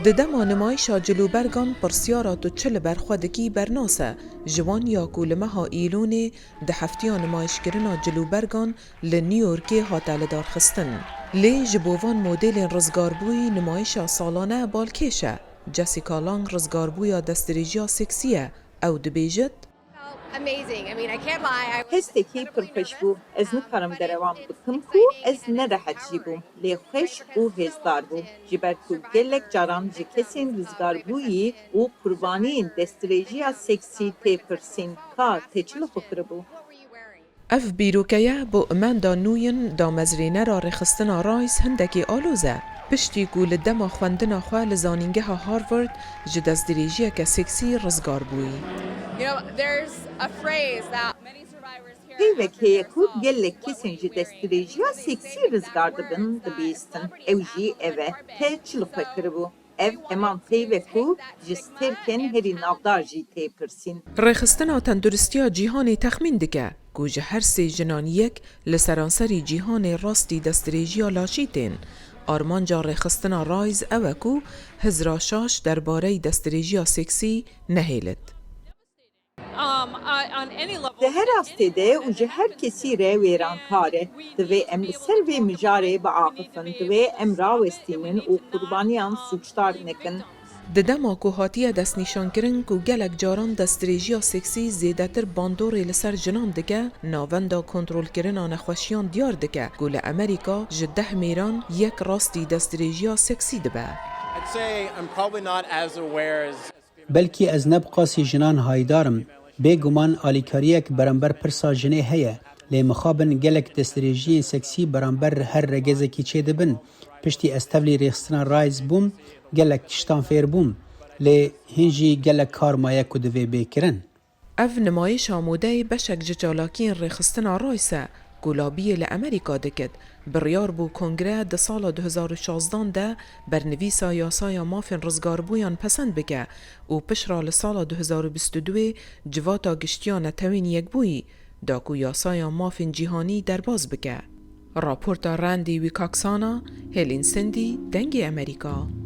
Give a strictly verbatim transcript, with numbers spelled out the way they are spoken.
Di dema nimayişa cilûbergan pirsyara tu çi li ber xwe dikî bernas e, ji wan ya ku li meha Îlûnê di heftiya nimayişkirina cilûbergan li New Yorkê hate lidarxistin. Lê ji bo van modêlên rizgarbûyî nimayişa salane balkêş e. Jessica Lange rizgarbûya destdirêjiya seksî ye. Ew dibêjit, Hestekî pir xweş bû. Ez nikarim derewan bikim ku ez ne rehet jî bûm, lê xweş û hêzdar bû. Ji ber ku gelek caran ji kesên rizgarbûyî û qurbaniyên destdirêjiya seksî tê pirsîn, ka te çi li xwe kiribû? Ev bîroke ye bo Amanda Nguyen, damezrênera rêxistina Rise hindekî aloz e, piştî ku li dema xwendina xwe li zanîngeha Harvard ji destdirêjiyeke seksî rizgar bûyî. Peyvek heye ku gelek kesên ji destdirêjiya seksî rizgar dibin, dibihîstin. Ew jî ev e, te çi li xwe kiribû? Ev heman peyv e ku ji stêrkên herî navdar jî tê pirsîn. Rêxistina Tenduristiya Cîhanê texmîn dike ku ji her sê jinan yek li seranserî cîhanê rastî destdirêjiya laşî tên. Armanca rêxistina Rise ew e ku hizra şaş derbarey destdirêjiya seksî nehêlit. Di her astê de û ji her kesî re wêrankar e. Divê em li ser vê mijarê biaxifin, divê em rawestînin û qurbaniyan sûcdar nekin. Di dema ku hatiye destnîşankirin ku gelek caran destdirêjiya seksî zêdetir bandorê li ser jinan dike, Navenda Kontrolkirina Nexweşiyan diyar dike ku li Amerîka ji deh mêran yek rastî destdirêjiya seksî dibe. Belkî ez ne bi qasî jinan hayîdar im. Bêguman alîkariyek beramber pirsa jinê heye, lê mixabin gelek destdirêjiyên seksî beramber her regezekî çêdibin. Piştî ez tevlî rêxistina Rise bûm, gelek tiştan fêr bûm. Lê hîn jî gelek kar maye ku divê bê kirin. Ev nimayişa modeyê beşek ji çalakiyên rêxistina Rise e ku labiyê li Amerîka dikit. Biryar bû Kongre di sala du hezar û şazdan de bernivîsa yasaya mafên rizgarbûyan pesend bike û pişra li sala du hezar û bîst û duê Civata Giştiya Netewên Yekbûyî da ku yasaya mafên cîhanî derbas bike. Raporta Randy Wikaksana, Helen Sindhi, Dengê Amerîka.